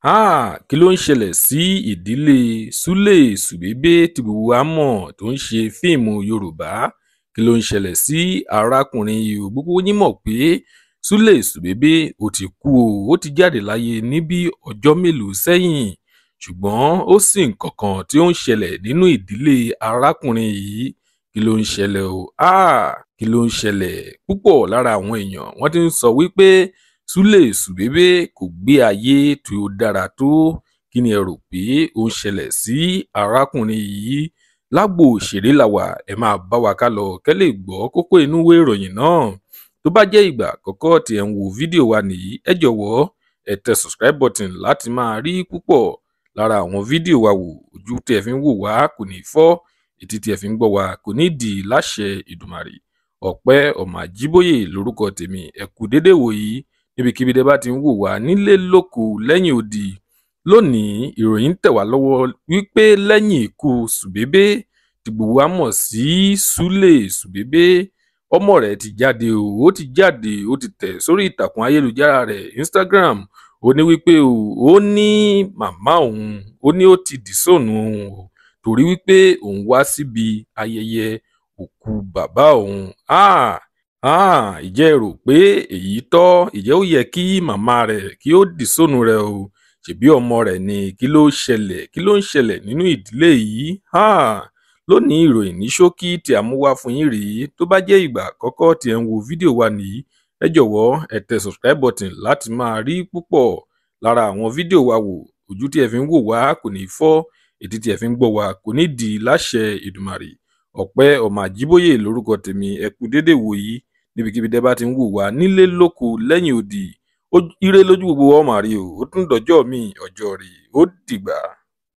Háà, kí ló ń ṣẹlẹ̀ sí ìdílé Sule Suebebe tí gbogbo wa mọ̀ tó ń ṣe fíìmù Yorùbá? Kí ló ń ṣẹlẹ̀ sí arákùnrin yìí o? Gbogbo yín mọ̀ pé Sule Suebebe ó ti kú o, ó ti jáde láyé ní bí ọjọ́ mélòó sẹ́yìn. Ṣùgbọ́n ó sì nǹkan kan tí ó ń ṣẹlẹ̀ nínú ìdílé arákùnrin yìí. Kí ló ń ṣẹlẹ̀ o? Háà, kí ló ń ṣẹlẹ̀? Púpọ̀ lára àwọn èèyàn wọ́n ti ń sọ wípé Sule Suebebe kò gbé ayé tí ó dára tó. Kí ni ẹ rò pé ó ń ṣẹlẹ̀ sí arákùnrin yìí? Lágbo òṣèré la wà, ẹ máa bá wa ká lọ kẹ́ lè gbọ́ kókó inú ìwé ìròyìn náà. Tó bá jẹ́ ìgbà àkọ́kọ́ tí ẹ̀ ń wo fídíò wa nìyí, ẹ jọ̀wọ́ ẹ tẹ subscribe button láti máa rí púpọ̀ lára àwọn fídíò wa wò. Ojú tí ẹ fi ń wò wá kò ní fọ́, etí tí ẹ fi ń gbọ́ wa kò ní dì láṣẹ Èdùmàrè. Ọpẹ́ ọmọ Àjíbóyè lórúkọ tèmi. Ẹ kú dédé wòyí níbikíbi tẹ́ bá ti ń wò wá nílé lóko lẹ́yìn odi. Lónìí, ìròyìn tẹ̀ wá lọ́wọ́ wípé lẹ́yìn ikú Suebebe tí gbogbo wa mọ̀ sí Sule Suebebe, ọmọ rẹ̀ ti jáde o, ó ti jáde, ó ti tẹ̀ sórí ìtàkùn ayélujára rẹ̀ Instagram. Ó ní wípé o, ó ní màmá òun, ó ní ó ti disown òun o, torí wípé òun wá síbi ayẹyẹ òkú bàbá òun. Háà, háà, ìjẹ́ ẹ rò pé èyí tọ́? Ìjẹ́ ó yẹ kí màmá rẹ̀ kí ó disown rẹ̀ o? Ṣèbí ọmọ rẹ̀ ni? Kí ló ṣẹlẹ̀? Kí ló ń ṣẹlẹ̀ nínú ìdílé yìí? Háà, lónìí ìròyìn ní ṣókí tí a mú wá fún yín rèé. Tó bá jẹ́ ìgbà àkọ́kọ́ tí ẹ̀ ń wo fídíò wa nìyí, ẹ jọ̀wọ́ ẹ tẹ subscribe button láti máa rí púpọ̀ lára àwọn fídíò wa wò. Ojú tí ẹ fi ń wò wá kò ní fọ́, etí tí ẹ fi ń gbọ́ wa kò ní dì láṣẹ Èdùmàrè. Ọpẹ́ ọmọ Àjíbóyè lórúkọ tèmi. Ẹ kú dédé wòyí níbikíbi tẹ́ bá ti ń wò wá nílé lóko lẹ́yìn odi. Ire lójú gbogbo wa ó máa rí o. Ó tún dọjọ́ míì, ọjọ́ rí. Ó dìgbà.